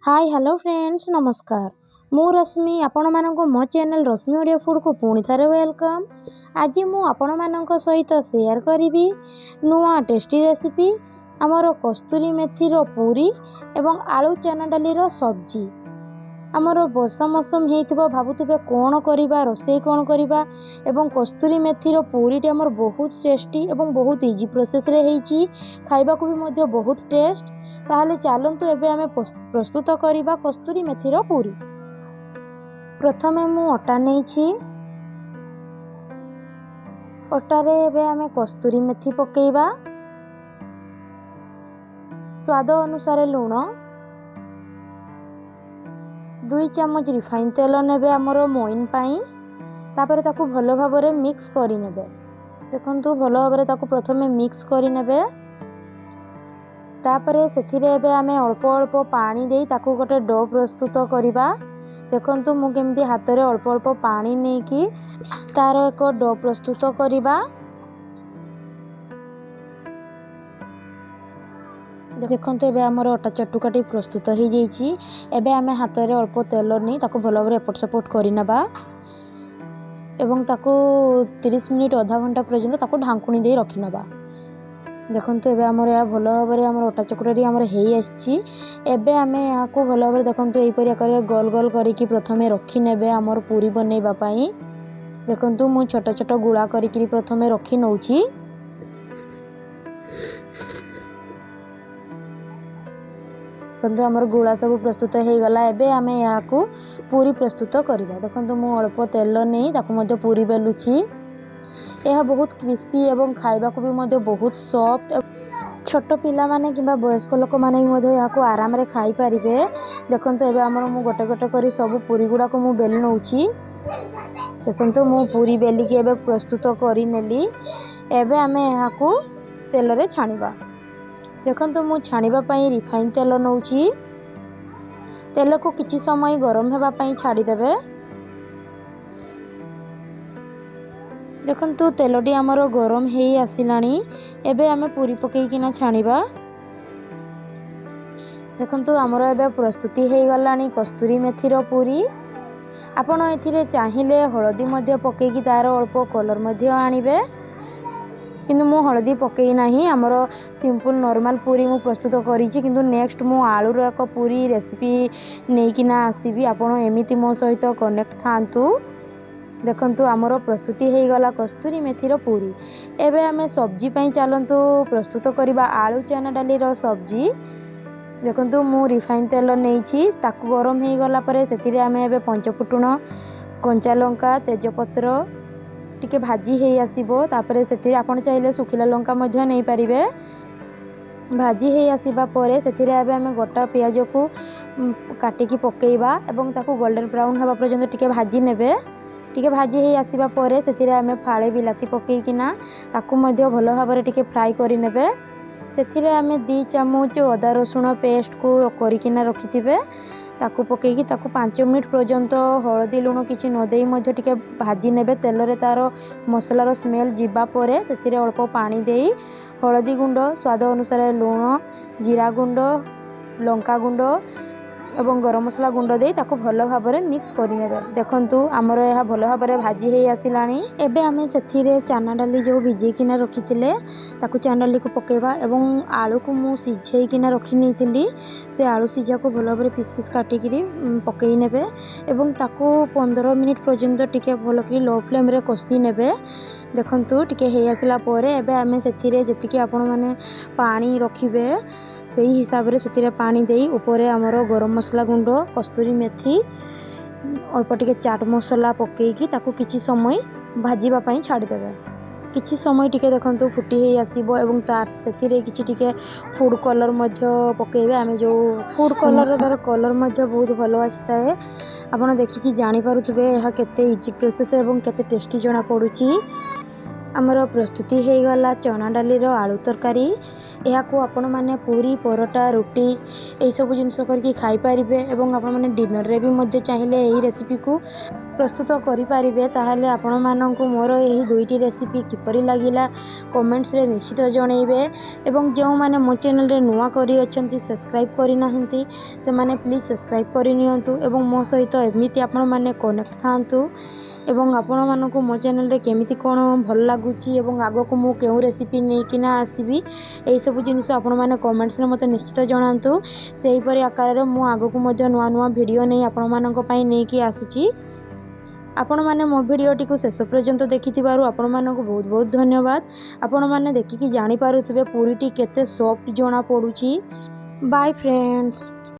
High, hello friends, ନମସ୍କାର। ମୁଁ ରଶ୍ମି, ଆପଣମାନଙ୍କୁ ମୋ ଚ୍ୟାନେଲ୍ ରଶ୍ମି ଓଡ଼ିଆ ଫୁଡ଼କୁ ପୁଣି ଥରେ welcome. ଆଜି ମୁଁ ଆପଣମାନଙ୍କ ସହିତ ସେୟାର କରିବି ନୂଆ ଟେଷ୍ଟି ରେସିପି, ଆମର କସ୍ତୁରୀ ମେଥିର ପୁରୀ ଏବଂ ଆଳୁ ଚନା ଡାଲିର ସବଜି। ଆମର ବର୍ଷା ମୌସମ ହେଇଥିବ, ଭାବୁଥିବେ କ'ଣ କରିବା, ରୋଷେଇ କ'ଣ କରିବା। ଏବଂ କସ୍ତୁରୀ ମେଥିର ପୁରୀଟି ଆମର ବହୁତ ଟେଷ୍ଟି ଏବଂ ବହୁତ ଇଜି ପ୍ରୋସେସ୍ରେ ହେଇଛି, ଖାଇବାକୁ ବି ମଧ୍ୟ ବହୁତ ଟେଷ୍ଟ। ତାହେଲେ ଚାଲନ୍ତୁ ଏବେ ଆମେ ପ୍ରସ୍ତୁତ କରିବା କସ୍ତୁରୀ ମେଥିର ପୁରୀ। ପ୍ରଥମେ ମୁଁ ଅଟା ନେଇଛି। ଅଟାରେ ଏବେ ଆମେ କସ୍ତୁରୀ ମେଥି ପକାଇବା, ସ୍ୱାଦ ଅନୁସାରେ ଲୁଣ, 2 ଚାମଚ ରିଫାଇନ୍ ତେଲ ନେବେ ଆମର ମଇନ ପାଇଁ। ତାପରେ ତାକୁ ଭଲ ଭାବରେ ମିକ୍ସ କରିନେବେ। ଦେଖନ୍ତୁ, ଭଲ ଭାବରେ ତାକୁ ପ୍ରଥମେ ମିକ୍ସ କରିନେବେ। ତାପରେ ସେଥିରେ ଏବେ ଆମେ ଅଳ୍ପ ଅଳ୍ପ ପାଣି ଦେଇ ତାକୁ ଗୋଟେ do ପ୍ରସ୍ତୁତ କରିବା। ଦେଖନ୍ତୁ, ମୁଁ କେମିତି ହାତରେ ଅଳ୍ପ ଅଳ୍ପ ପାଣି ନେଇକି ତାର ଏକ do ପ୍ରସ୍ତୁତ କରିବା। ଦେଖନ୍ତୁ, ଏବେ ଆମର ଅଟା ଚଟୁକାଟି ପ୍ରସ୍ତୁତ ହେଇଯାଇଛି। ଏବେ ଆମେ ହାତରେ ଅଳ୍ପ ତେଲ ନେଇ ତାକୁ ଭଲ ଭାବରେ ଏପଟ ସେପଟ କରିନେବା ଏବଂ ତାକୁ 30 ମିନିଟ୍, ଅଧା ଘଣ୍ଟା ପର୍ଯ୍ୟନ୍ତ ତାକୁ ଢାଙ୍କୁଣୀ ଦେଇ ରଖିନେବା। ଦେଖନ୍ତୁ, ଏବେ ଆମର ଏହା ଭଲ ଭାବରେ ଆମର ଅଟା ଚକୁଟାଟି ଆମର ହେଇ ଆସିଛି। ଏବେ ଆମେ ଏହାକୁ ଭଲ ଭାବରେ, ଦେଖନ୍ତୁ, ଏହିପରି ଆକାରରେ ଗୋଲ ଗୋଲ କରିକି ପ୍ରଥମେ ରଖିନେବେ ଆମର ପୁରୀ ବନେଇବା ପାଇଁ। ଦେଖନ୍ତୁ, ମୁଁ ଛୋଟ ଛୋଟ ଗୁଳା କରିକିରି ପ୍ରଥମେ ରଖି ନେଉଛି। ଦେଖନ୍ତୁ, ଆମର ଗୁଳା ସବୁ ପ୍ରସ୍ତୁତ ହେଇଗଲା। ଏବେ ଆମେ ଏହାକୁ ପୁରୀ ପ୍ରସ୍ତୁତ କରିବା। ଦେଖନ୍ତୁ, ମୁଁ ଅଳ୍ପ ତେଲ ନେଇ ତାକୁ ମଧ୍ୟ ପୁରୀ ବେଲୁଛି। ଏହା ବହୁତ କ୍ରିସ୍ପି ଏବଂ ଖାଇବାକୁ ବି ମଧ୍ୟ ବହୁତ ସଫ୍ଟ। ଛୋଟ ପିଲାମାନେ କିମ୍ବା ବୟସ୍କ ଲୋକମାନେ ବି ମଧ୍ୟ ଏହାକୁ ଆରାମରେ ଖାଇପାରିବେ। ଦେଖନ୍ତୁ, ଏବେ ଆମର ମୁଁ ଗୋଟେ ଗୋଟେ କରି ସବୁ ପୁରୀ ଗୁଡ଼ାକୁ ମୁଁ ବେଲି ନେଉଛି। ଦେଖନ୍ତୁ, ମୁଁ ପୁରୀ ବେଲିକି ଏବେ ପ୍ରସ୍ତୁତ କରିନେଲି। ଏବେ ଆମେ ଏହାକୁ ତେଲରେ ଛାଣିବା। ଦେଖନ୍ତୁ, ମୁଁ ଛାଣିବା ପାଇଁ ରିଫାଇନ୍ ତେଲ ନେଉଛି। ତେଲକୁ କିଛି ସମୟ ଗରମ ହେବା ପାଇଁ ଛାଡ଼ିଦେବେ। ଦେଖନ୍ତୁ, ତେଲଟି ଆମର ଗରମ ହେଇ ଆସିଲାଣି। ଏବେ ଆମେ ପୁରୀ ପକେଇକିନା ଛାଣିବା। ଦେଖନ୍ତୁ, ଆମର ଏବେ ପ୍ରସ୍ତୁତି ହେଇଗଲାଣି କସ୍ତୁରୀ ମେଥିର ପୁରୀ। ଆପଣ ଏଥିରେ ଚାହିଁଲେ ହଳଦୀ ମଧ୍ୟ ପକେଇକି ତାର ଅଳ୍ପ କଲର୍ ମଧ୍ୟ ଆଣିବେ, କିନ୍ତୁ ମୁଁ ହଳଦୀ ପକେଇ ନାହିଁ। ଆମର ସିମ୍ପଲ୍ ନର୍ମାଲ୍ ପୁରୀ ମୁଁ ପ୍ରସ୍ତୁତ କରିଛି, କିନ୍ତୁ ନେକ୍ସଟ ମୁଁ ଆଳୁର ଏକ ପୁରୀ ରେସିପି ନେଇକିନା ଆସିବି। ଆପଣ ଏମିତି ମୋ ସହିତ କନେକ୍ଟ ଥାଆନ୍ତୁ। ଦେଖନ୍ତୁ, ଆମର ପ୍ରସ୍ତୁତି ହେଇଗଲା କସ୍ତୁରୀ ମେଥିର ପୁରୀ। ଏବେ ଆମେ ସବଜି ପାଇଁ ଚାଲନ୍ତୁ ପ୍ରସ୍ତୁତ କରିବା ଆଳୁ ଚନା ଡାଲିର ସବଜି। ଦେଖନ୍ତୁ, ମୁଁ ରିଫାଇନ୍ ତେଲ ନେଇଛି। ତାକୁ ଗରମ ହେଇଗଲା ପରେ ସେଥିରେ ଆମେ ଏବେ ପଞ୍ଚଫୁଟଣ, କଞ୍ଚା ଲଙ୍କା, ତେଜପତ୍ର ଟିକେ ଭାଜି ହେଇ ଆସିବ। ତାପରେ ସେଥିରେ ଆପଣ ଚାହିଁଲେ ଶୁଖିଲା ଲଙ୍କା ମଧ୍ୟ ନେଇପାରିବେ। ଭାଜି ହେଇ ଆସିବା ପରେ ସେଥିରେ ଏବେ ଆମେ ଗୋଟା ପିଆଜକୁ କାଟିକି ପକାଇବା ଏବଂ ତାକୁ ଗୋଲ୍ଡେନ୍ ବ୍ରାଉନ୍ ହେବା ପର୍ଯ୍ୟନ୍ତ ଟିକେ ଭାଜି ନେବେ। ଟିକେ ଭାଜି ହେଇ ଆସିବା ପରେ ସେଥିରେ ଆମେ ଫାଳେ ବିଲାତି ପକାଇକିନା ତାକୁ ମଧ୍ୟ ଭଲ ଭାବରେ ଟିକେ ଫ୍ରାଏ କରିନେବେ। ସେଥିରେ ଆମେ 2 ଚାମଚ ଅଦା ରସୁଣ ପେଷ୍ଟକୁ କରିକିନା ରଖିଥିବେ, ତାକୁ ପକାଇକି ତାକୁ 5 ମିନିଟ୍ ପର୍ଯ୍ୟନ୍ତ ହଳଦୀ ଲୁଣ କିଛି ନ ଦେଇ ମଧ୍ୟ ଟିକେ ଭାଜି ନେବେ। ତେଲରେ ତା'ର ମସଲାର ସ୍ମେଲ୍ ଯିବା ପରେ ସେଥିରେ ଅଳ୍ପ ପାଣି ଦେଇ ହଳଦୀ ଗୁଣ୍ଡ, ସ୍ୱାଦ ଅନୁସାରେ ଲୁଣ, ଜିରା ଗୁଣ୍ଡ, ଲଙ୍କା ଗୁଣ୍ଡ ଏବଂ ଗରମ ମସଲା ଗୁଣ୍ଡ ଦେଇ ତାକୁ ଭଲ ଭାବରେ ମିକ୍ସ କରିନେବେ। ଦେଖନ୍ତୁ, ଆମର ଏହା ଭଲ ଭାବରେ ଭାଜି ହେଇ ଆସିଲାଣି। ଏବେ ଆମେ ସେଥିରେ ଚନା ଡାଲି ଯେଉଁ ଭିଜେଇକିନା ରଖିଥିଲେ, ତାକୁ ଚନା ଡାଲିକୁ ପକାଇବା ଏବଂ ଆଳୁକୁ ମୁଁ ସିଝେଇକିନା ରଖି ନେଇଥିଲି, ସେ ଆଳୁ ସିଝାକୁ ଭଲ ଭାବରେ ପିସ୍ ପିସ୍ କାଟିକିରି ପକାଇ ନେବେ ଏବଂ ତାକୁ 15 ମିନିଟ୍ ପର୍ଯ୍ୟନ୍ତ ଟିକେ ଭଲକରି ଲୋ ଫ୍ଲେମ୍ରେ କଷି ନେବେ। ଦେଖନ୍ତୁ, ଟିକେ ହେଇ ଆସିଲା ପରେ ଏବେ ଆମେ ସେଥିରେ ଯେତିକି ଆପଣମାନେ ପାଣି ରଖିବେ, ସେଇ ହିସାବରେ ସେଥିରେ ପାଣି ଦେଇ ଉପରେ ଆମର ଗରମ ମସଲା ଗୁଣ୍ଡ, କସ୍ତୁରୀ ମେଥି, ଅଳ୍ପ ଟିକେ ଚାଟ୍ ମସଲା ପକାଇକି ତାକୁ କିଛି ସମୟ ଭାଜିବା ପାଇଁ ଛାଡ଼ିଦେବେ। କିଛି ସମୟ ଟିକେ ଦେଖନ୍ତୁ ଫୁଟି ହେଇ ଆସିବ ଏବଂ ତା ସେଥିରେ କିଛି ଟିକେ ଫୁଡ଼୍ କଲର୍ ମଧ୍ୟ ପକାଇବେ। ଆମେ ଯେଉଁ ଫୁଡ଼୍ କଲର୍ର ତା'ର କଲର୍ ମଧ୍ୟ ବହୁତ ଭଲ ଆସିଥାଏ। ଆପଣ ଦେଖିକି ଜାଣିପାରୁଥିବେ ଏହା କେତେ ଇଜି ପ୍ରୋସେସ୍ ଏବଂ କେତେ ଟେଷ୍ଟି ଜଣାପଡ଼ୁଛି। ଆମର ପ୍ରସ୍ତୁତି ହେଇଗଲା ଚଣା ଡାଲିର ଆଳୁ ତରକାରୀ। ଏହାକୁ ଆପଣମାନେ ପୁରୀ, ପରଟା, ରୁଟି ଏଇସବୁ ଜିନିଷ କରିକି ଖାଇପାରିବେ ଏବଂ ଆପଣମାନେ ଡିନରରେ ବି ମଧ୍ୟ ଚାହିଁଲେ ଏହି ରେସିପିକୁ ପ୍ରସ୍ତୁତ କରିପାରିବେ। ତାହେଲେ ଆପଣମାନଙ୍କୁ ମୋର ଏହି ଦୁଇଟି ରେସିପି କିପରି ଲାଗିଲା, କମେଣ୍ଟସରେ ନିଶ୍ଚିତ ଜଣାଇବେ। ଏବଂ ଯେଉଁମାନେ ମୋ ଚ୍ୟାନେଲରେ ନୂଆ କରି ଅଛନ୍ତି, ସବସ୍କ୍ରାଇବ୍ କରିନାହାନ୍ତି, ସେମାନେ ପ୍ଲିଜ୍ ସବସ୍କ୍ରାଇବ୍ କରିନିଅନ୍ତୁ ଏବଂ ମୋ ସହିତ ଏମିତି ଆପଣମାନେ କନେକ୍ଟ ଥାଆନ୍ତୁ। ଏବଂ ଆପଣମାନଙ୍କୁ ମୋ ଚ୍ୟାନେଲରେ କେମିତି କ'ଣ ଭଲ ଲାଗୁଛି ଏବଂ ଆଗକୁ ମୁଁ କେଉଁ ରେସିପି ନେଇକିନା ଆସିବି, ଏହିସବୁ ଜିନିଷ ଆପଣମାନେ କମେଣ୍ଟସରେ ମୋତେ ନିଶ୍ଚିତ ଜଣାନ୍ତୁ। ସେହିପରି ଆକାରରେ ମୁଁ ଆଗକୁ ମଧ୍ୟ ନୂଆ ନୂଆ ଭିଡ଼ିଓ ନେଇ ଆପଣମାନଙ୍କ ପାଇଁ ନେଇକି ଆସୁଛି। ଆପଣମାନେ ମୋ ଭିଡ଼ିଓଟିକୁ ଶେଷ ପର୍ଯ୍ୟନ୍ତ ଦେଖିଥିବାରୁ ଆପଣମାନଙ୍କୁ ବହୁତ ବହୁତ ଧନ୍ୟବାଦ। ଆପଣମାନେ ଦେଖିକି ଜାଣିପାରୁଥିବେ ପୁରୀଟି କେତେ ସଫ୍ଟ ଜଣାପଡ଼ୁଛି। Bye friends.